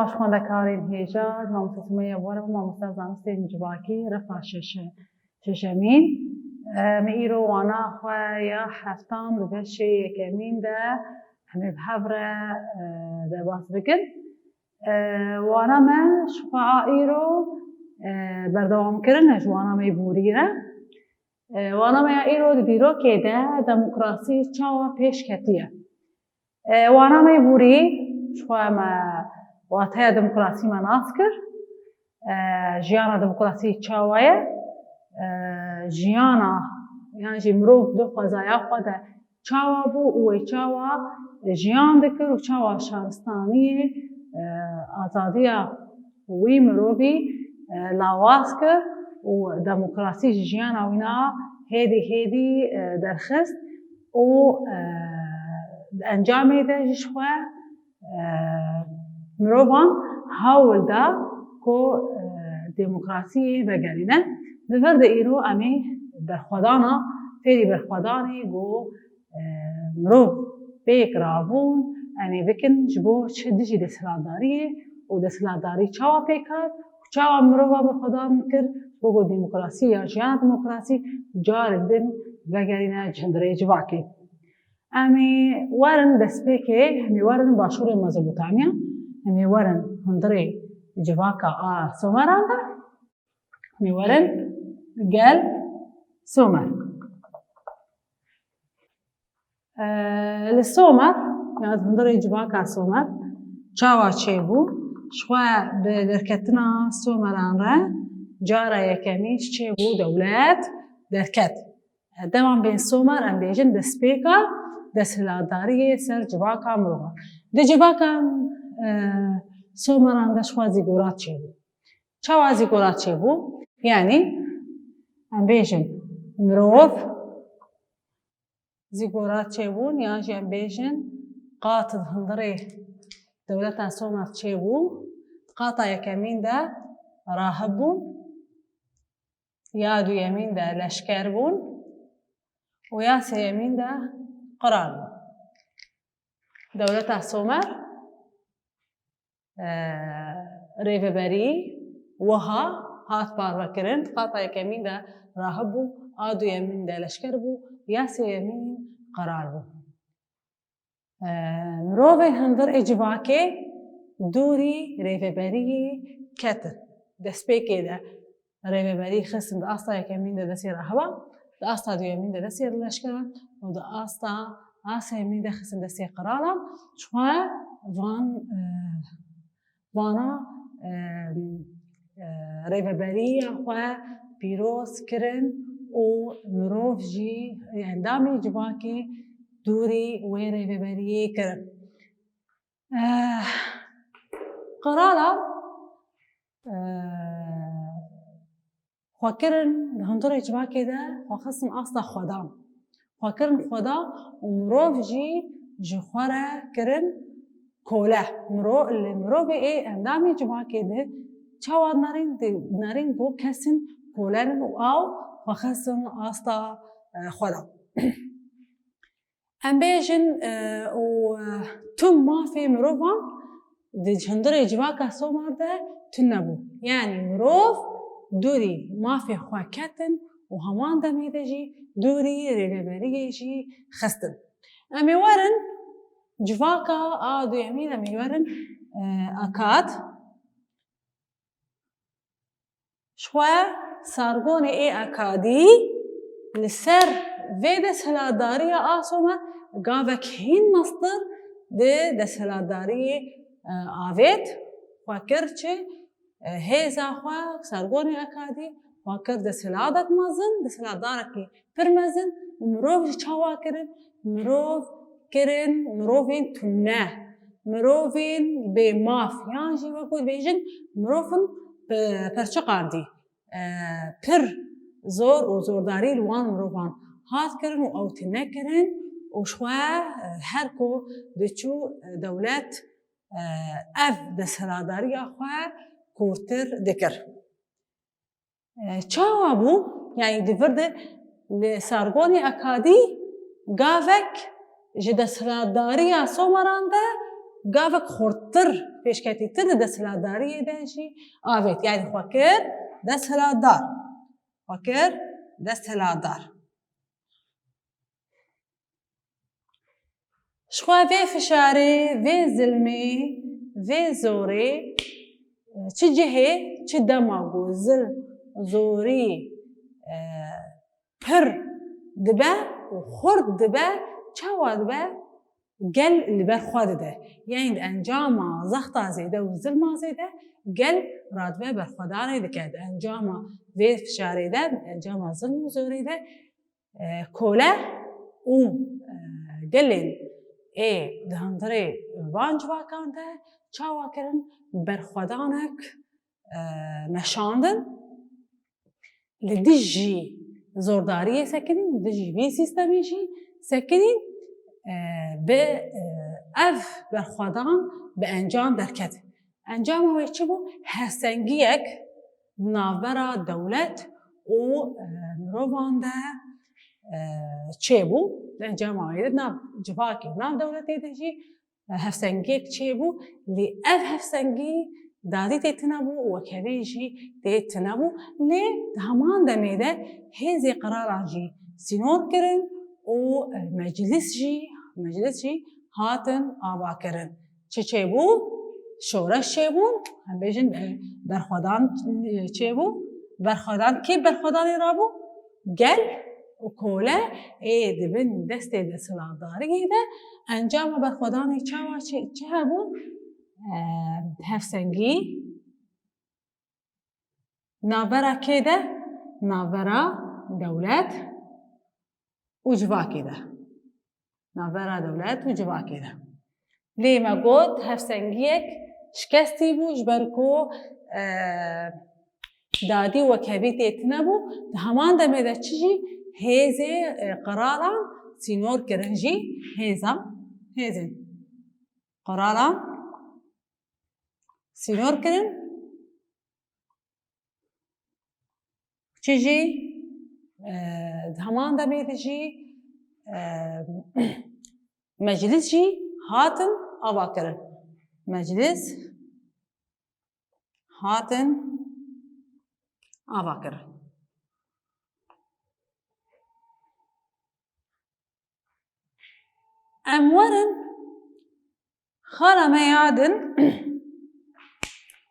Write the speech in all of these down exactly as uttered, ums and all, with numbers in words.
Baş xwendekarên hêja, mamoste Sumeyye Bora, mamoste zanistên civakî, refa şeşe-, şeşemîn. Em ê îro wana xwe ya heftan di beşê yekemîn de em ê bi hev re, e, derbas bikin. E, wana me ji xwe a îro, e, berdewamkirin e ji wana me borî re. E, wana me ya îro di dîrokê de demokrasî çawa pêş ketiye? E, wana me borî, ji xwe me wateya demokrasî me nas kir. E, jiyana demokrasî çawa ye? E, jiyana, yan jî mirov di xwezaya xwe de çawa bû û wê çawa jiyan dikir û çawa şaristaniyê, e, azadiya wî mirovî, e, lawaz kir û demokrasî ji jiyana wî na hêdî hêdî, e, derxist û, e, di encamê de jî ji xwe, e, mirovan hewl da ku, e, demokrasiyê vegerîne. Di vir de îro em ê berxwedana, fêrî berxwedanê ku, e, mirov pêk rabûn, em ê bikin ji bo çi dijî desthilatdariyê û desthilatdarî çawa pêk hat û çawa mirova berxwedan kir, ji bo ku demokrasî ya jiyana demokrasî carek din vegerîne ji hundirê civakê. Em ê werin destpêkê, em ê werin Başûrê Mezopotamya, em ê werin hundirê civaka a Someran de, em ê werin gel Somer. Eee, li Somer, ya di hundirê civaka Somer, çawa çêbû? Ji xwe bi derketina Someran re cara yekemîn ji çêbû dewlet derket. Dema bên Somer, em bêjin destpêka desthilatdariyê ser civaka mirovan. Di civaka, e, Someran de ji xwe zîgorat çêbû. Çawa zîgorat çêbû? Yanî, em bêjin mirov zîgorat çêbûn, yan jî em bêjin qat di hundirê dewleta Somer çêbû. Di qata yekemîn de rahib bûn. Ya duyemîn de leşker bûn û ya sêyemîn de qral bûn. Dewleta Somer, e, rêveberî wiha hat parvekirin, qata yekemîn de rahib bû, a duyemîn de leşker bû, ya sêyemîn qral bû. Mirovê hundir ê civakê dûrî rêveberiyê ketin. Destpêkê de rêveberî xistin di asta yekemîn de destê rahiban, di asta duyemîn de destê leşkeran û di asta a sêyemîn de xistin destê qiralan. Ji xwe van, e, vana, e, e, rêveberiya xwe pîroz kirin û mirov jî, endamê civakê dûrî wê rêveberiyê kirin. E, qirala, e, xwe kirin, di hundirê civakê de xwe xistin asta xwedan. Xwe kirin xweda û mirov jî ji xwe re kirin kole. Miro-, li mirovê ê endamê civakê de çawa nerîn, di nerîn ku kesin kolerin û aw xwe xistin asta, e, xwedan. Em bêjin, e, û, e, tu mafê mirovan di hundirê civaka Somar de tune bû. Yanî mirov dûrî mafê xwe ketin û heman demê de jî dûrî rêveberiyê jî xistin. Em ê werin civaka a duyemîn, em ê werin, e, Akad. Ji xwe sargonê ê Akadî li ser vê desthilatdariya a Somer gavek hîn mestir di desthilatdariyê, e, avêt, xwe kir çi, e, hêza xwe, sargonê Akadî xwe kir desthilatek mezin, desthilatdarekî pir mezin û mirov jî çawa kirin? Mirov kirin mirovên tune, mirovên bêmaf, yan jî wekû dibêjin mirovin pe-, perçiqandî. E, pir zor û zordarî li wan mirovan hat kirin û ew tune kirin û ji xwe, e, her ku diçû, e, dewlet, e, ev desthilatdariya xwe kûrtir dikir. E, çawa bû? Yanî di vir de li sargonê Akadî gavek ji desthilatdariya Someran de gavek xurttir pêşketîtir di desthilatdariyê de jî avêt. Yanî xwe kir desthilatdar. Xwe kir desthilatdar. Ji xwe vê fişarê, vê zilmê, vê zorê, çi cihê, çi dema ku zilm, zorî, e, pir dibe û xurt dibe, çawa dibe? Gel li ber xwe dide. Yanî di encama zexta zêde û zilma zêde gel radibe berxwedanê dike. Di encama vê fişarê de, di encama zilm û zorê de, e, kole û, e, gelên ê di hundirê van civakan de çawa kirin? Berxwedanek, e, meşandin. Li dijî zordariyê sekinîn, li dijî vê sîstemê jî sekinîn, e, bi, e, ev berxwedan bi encam derket. Encama wê çi bû? Hevsengiyek navbera dewlet û, e, mirovan de, e, çêbû. Encama wê de nav civakê, nav dewletê de jî hevsengiyek çêbû, lê ev hevsengî dadî tê tune bû û wekhevî jî tê tune bû. Lê di heman demê de hêzê qiraran jî sînor kirin û meclis jî, meclis jî hatin avakirin. Çi çêbû? Şoreş çêbû, em bêjin, e, berxwedan, e, çêbû. Berxwedan, kê berxwedanê rabû? Gel û kole ê di bin destê desthilatdariyê de encama berxwedanê çawa çi, çi hebû? Eee, hevsengî, navbera kê de? Navbera dewlet û civakê de. Navbera dewlet û civakê de. Lê me got, hevsengiyek şikestî bû, ji ber ku, e, dadî wekhevî tê tune bû. Di heman demê de çi jî hêzê, e, qiralan sînor kirin jî, hêzan, hêzên qiralan sînor kirin. Çi jî, e, di heman demê de jî, e, meclis jî hatin avakirin. Meclis hatin avakirin. Em werin xala me ya din.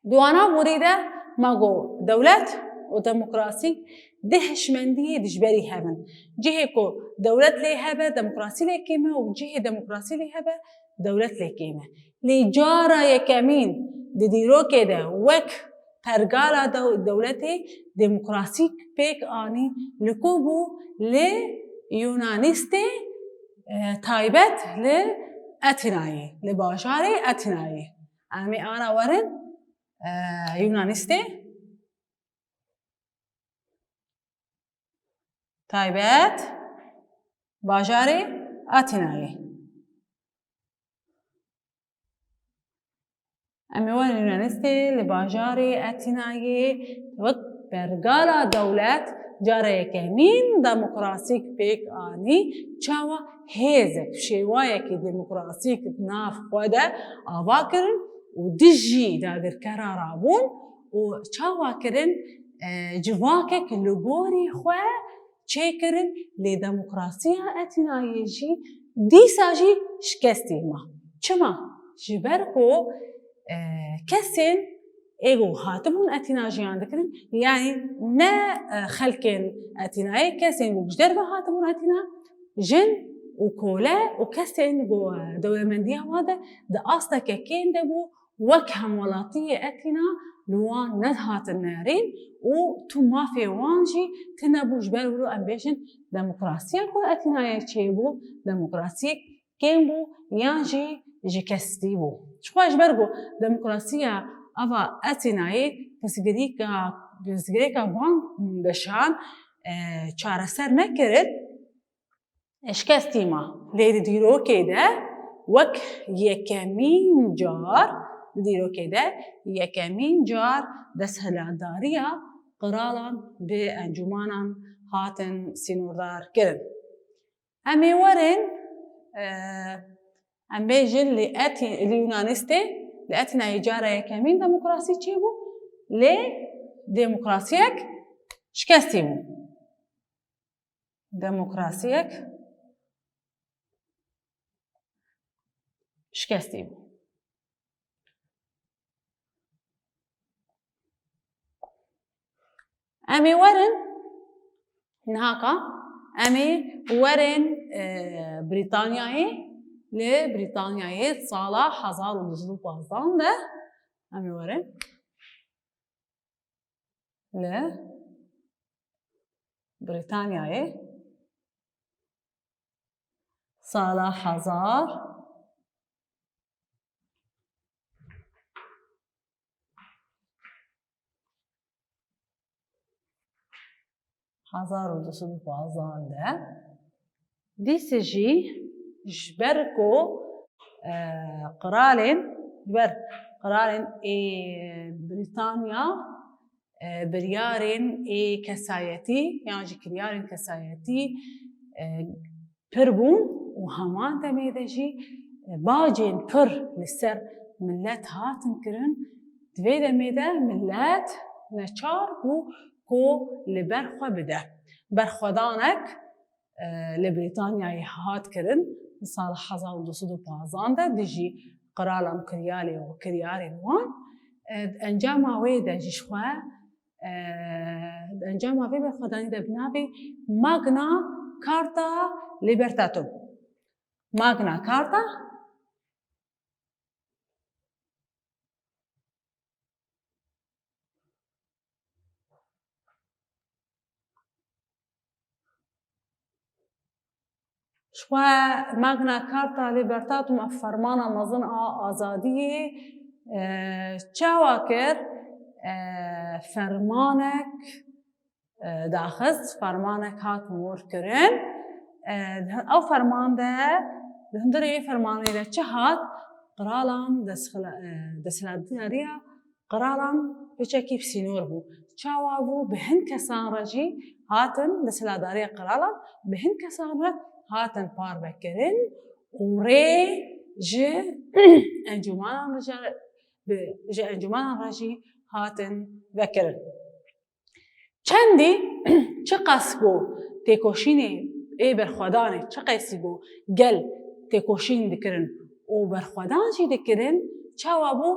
Di wana borî de me got, dewlet û demokrasî di hişmendiyê dijberî hev in. Cihê ku dewlet lê hebe, demokrasî lê kêm e û cihê demokrasî lê hebe, dewlet lê kêm e. Lê cara yekemîn di dîrokê de wek pergala dew-, dewletê demokrasîk pêk anî li ku bû? Li Yûnanîstê, e, taybet li Etînayê, li bajarê Etînayê. Em ê ana werin, e, Yûnanîstê taybet bajarê Etînayê. Em ê werin Yûnanîstê li bajarê Etînayê wek pergala dewlet cara yekemîn demokrasîk pêk anî. Çawa hêzek, şêwayekî demokrasîk di nav xwe de ava kirin û dijî dagirkera rabûn û çawa kirin, e, civakek li gorî xwe çêkirin, lê demokrasiya Etînayê jî dîsa jî şikestî ma. Çima? Ji ber ku, e, kesên ê ku hatibûn Etîna jiyan dikirin, yanî ne, e, xelkên Etînayê, kesên ku ji derve hatibûn Etîna, jin û kole û kesên ku, e, dewlemendiya wan de di asteke kêm de bû, wek hemwelatiyê Etîna li wan nedihatin nerîn û tu mafê wan jî tune bû, ji ber wilo em bêjin demokrasiya ku Etînayê çêbû, demokrasiyek kêm bû yan jî şikestî bû. Ji xwe ji ber ku demokrasiya ava Etînayê pirsgirêka, pirsgirêka van beşan, e, çareser nekirin, şikestî ma. Lê di dîrokê de wek yekemîn car, di dîrokê de yekemîn car desthilatdariya qiralan bi encûmanan hatin sînordar kirin. Em ê werin, e, Em bêjin li Etî-, li Yunanistê, li Etînayê cara yekemîn demokrasî çêbû, lê demokrasiyek şikestî bû. Demokrasiyek şikestî bû. Em ê werin, nihaka, em ê werin, e, Brîtanyayê, li Brîtanyayê sala hezar û du sed û pazdeh de, em ê werin. Li Brîtanyayê sala hezar, hezar û du sed û pazdeh de, dîse jî ji ber ku, e, qiralên, ji ber qiralên ê Brîtanya, e, biryarên ê kesayetî yan jî kiryarên kesayetî, e, pir bûn û heman demê de jî, e, bacên pir li ser milet hatin kirin. Di vê demê de milet neçar bû ku li ber xwe bide. Berxwedanek, e, li Brîtanyayê hat kirin, li sala hezar û du sed û pazdeh de dijî qiralan û kiryalê û kiryarên wan. E, di encama wê de jî ji xwe, e, di encama vê berxwedanî de bi navê Magna Carta Libertatum. Magna Carta Ji xwe Magna Carta Libertatum, ev fermana mezin a azadiyê, e, çawa kir? E, fermanek, e, daxist, fermanek hat mor kirin. E, di hin-, ew ferman de, di hundirê wê fermanê de çi hat? Qiralan destxila-, e, desthilatdariya qiralan piçekî bi sînor bû. Çawa bû? Bi hin kesan re jî hatin, desthilatdariya qiralan bi hin kesan re hatin parvekirin û rê ji encûmanan re jî, bi, ji encûmanan re jî hatin vekirin. Çendî çiqas ku têkoşînê ê berxwedanê, çiqasî ku gel têkoşîn dikirin û berxwedan jî dikirin, çawa bû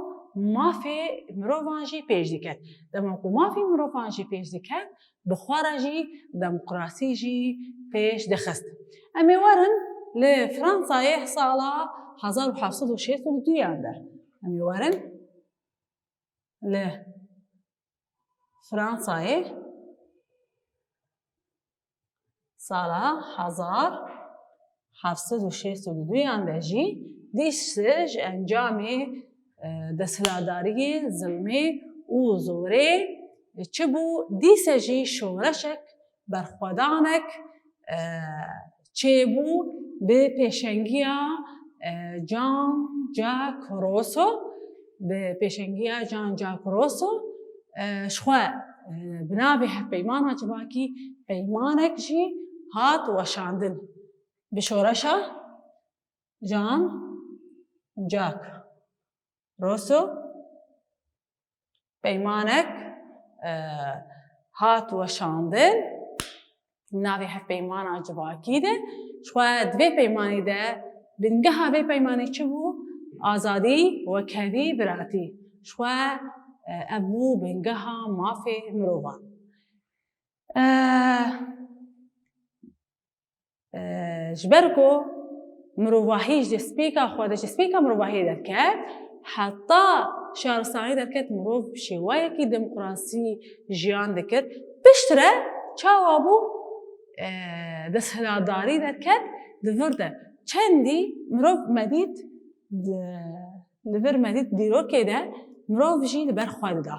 mafê mirovan jî pêş diket. Dema ku mafê mirovan jî pêş diket, bi xwe re jî demokrasî jî pêş dixist. Em ê werin li Fransayê sala hezar û heft sed û şêst û duyan de. Em ê werin li Fransayê sala hezar heft sed û şêst û duyan de jî dîse ji encamê, e, desthilatdariyê, zilmê û zorê çi bû? Dîse jî şoreşek, berxwedanek, e, çêbû bi pêşengiya, e, Jean-Jacques Rousseau, bi pêşengiya Jean-Jacques Rousseau, e, ji xwe, e, bi navê Hevpeymana Civakî peymanek jî hat weşandin. Bi şoreşa Jean-Jacques Rousseau peymanek, e, hat weşandin, navê Hevpeymana Civakî de. Ji xwe di vê peymanê de, bingeha vê peymanê çi bû? Azadî, wekhevî, biratî. Ji xwe, e, ev bû bingeha mafê mirovan. E, E, ji ber ku mirovahî ji destpêka xwe de, ji destpêka mirovahiyê derket, heta şaristanî derket, mirov bi şêweyekî demokrasî jiyan dikir. Piştre çawa bû, e, desthilatdarî derket, di vir de çendî mirov me dît, di, li vir me dît dîrokê de mirov jî li ber xwe dida.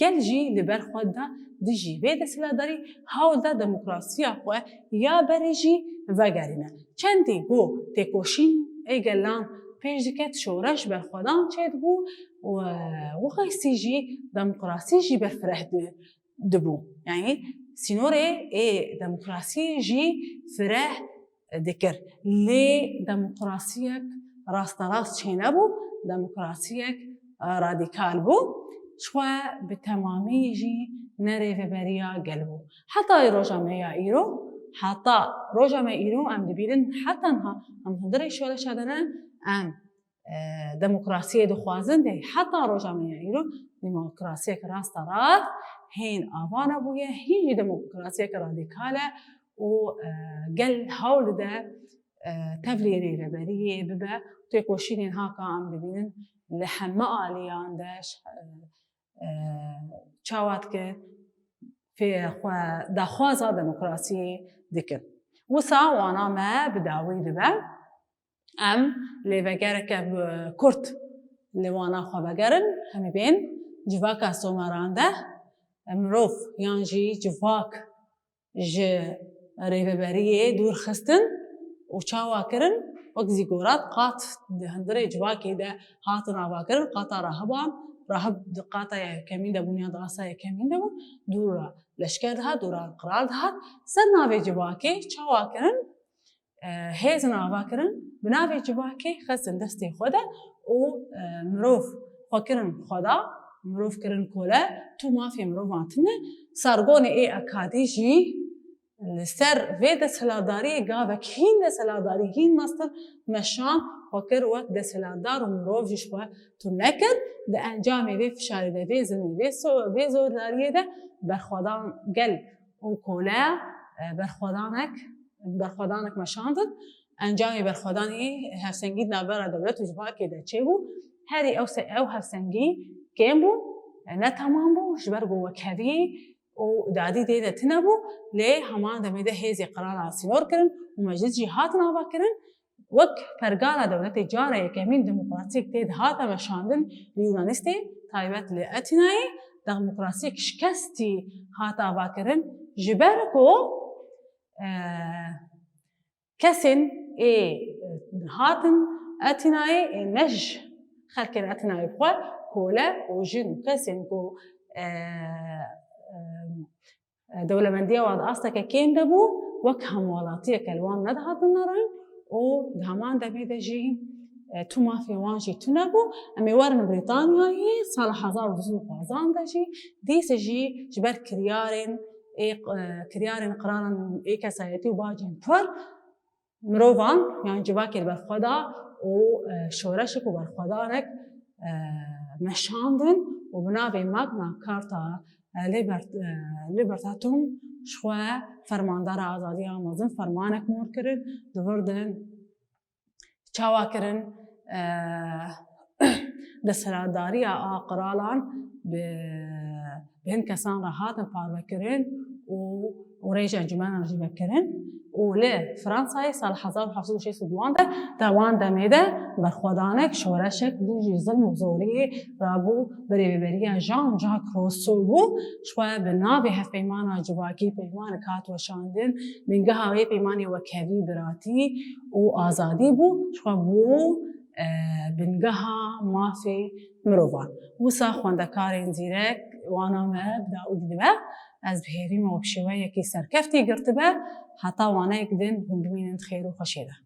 Gel jî li ber xwe dida, dijî vê desthilatdarî hewl da demokrasiya xwe ya berê jî vegerîne. Çendî ku têkoşîn ê gelan pêş diket, şoreş, berxwedan çêdibû û wexwestî jî demokrasî jî berfireh di-, dibû. Yanî sînorê ê demokrasiyê jî fireh dikir. Lê demokrasiyek rasterast çênebû, demokrasiyek radîkal bû. Ji xwe bi temamî jî ne rêveberiya gel bû. Heta roja me ya îro, heta roja me îro em dibînin, heta niha em hundirê şoreşa de ne, em, e, demokrasiyê dixwazin, lê heta roja me ya îro demokrasiyek rasterast hên ava nebûye, hîn jî demokrasiyek radîkal e û, e, gel hewl dide, e, tevlî rêveberiyê bibe. Têkoşînên haka em dibînin li heme aliyan de, e, e, çawa dike, fê-, xwe daxwaza demokrasiyê dikin. Wisa wana me bi dawî dibe. Em lê vegereke bi kurt li wana xwe vegerin, hemî bên civaka Someran de mirov yan jî civak ji rêveberiyê dûr xistin û çawa kirin, wek zîgorat qat di hundirê civakê de hatin avakirin, qata rahiban, rahib di qata yekemîn de bûn ya di asta yekemîn de bûn, dûra leşker dihat, dûra qral dihat, ser navê civakê çawa kirin, e, hêzin ava kirin, bi navê civakê xistin destê xwe de û, e, mirov xwe kirin xweda, mirov kirin kole, tu mafê mirovan tune. Sargonê ê Akadî jî li ser vê desthilatdariyê gavek hîn desthilatdarî hîn mestir meşan xwe kir wek desthilatdar û mirov jî ji xwe tune kir. Di encamê vê fişarê de, vê zilmê, vê so-, vê zordariyê de berxwedan gel û kole, e, berxwedanek, berxwedanek meşandin. Encamê berxwedanê hevsengî di navbera dewlet û civakê de çêbû. Herî ew se-, ew hevsengî kêm bû, e, ne temam bû, ji ber ku wekhevî û dadî tê de tune bû, lê heman demê de hêzê qirala sînor kirin û meclis jî hatin ava kirin. Wek pergala dewletê cara yekemîn demokrasiyek tê dihate meşandin li Yunanistê, taybet li Etînayê, demokrasiyek şikestî hat avakirin, ji ber ku, e, kesên ê hatin Etînayê, ê ne ji xelkên Etînayê bi xwe, kole û jin û kesên ku, e, e, e, dewlemendiya wan di asteke kêm de bû, wek hemwelatiyeke li wan nedihatin nerin û di heman demê de jî, e, tu mafê wan jî tune bû. Em ê werin Brîtanyayê, sala hezar û du sed û panzan de jî, dîsa jî ji ber kiryarên ê, e, kiryarên qiralan ê kesayetî û bacên pir, mirovan, yan civakê li ber xwe da û, e, şoreşek û berxwedanek, e, meşandin û bi navê Magna Carta, e, Libert-, e, Libertatum ji xwe fermandara azadiya mezin fermanek mor kirin, di vir de çawa kirin, e, desthilatdariya a qiralan bi, bi hin kesan re hatin parvekirin û, û rêja encûmenan jî vekirin û li Fransayê sal hezar û heft sed û şêst û duan de, di wan demê de berxwedanek, şoreşek dijî zilm û zoriyê rabû bi rêveberiya Jean-Jacques Rousseau bû. Ji xwe bi navê Hevpeymana Civakî peymanek hat weşandin. Bingeha wê peymanê wekhevî, biratî û azadî bû. Ji xwe bû, e, bingeha mafê mirovan. Wisa xwendekarên zîrek, wana me bi dawî dibe. Ez bi hêvî me we bi şêweyekî serkeftî girtibe. Heta waneyek din hûn bimînin di xêr û xweşiyê de.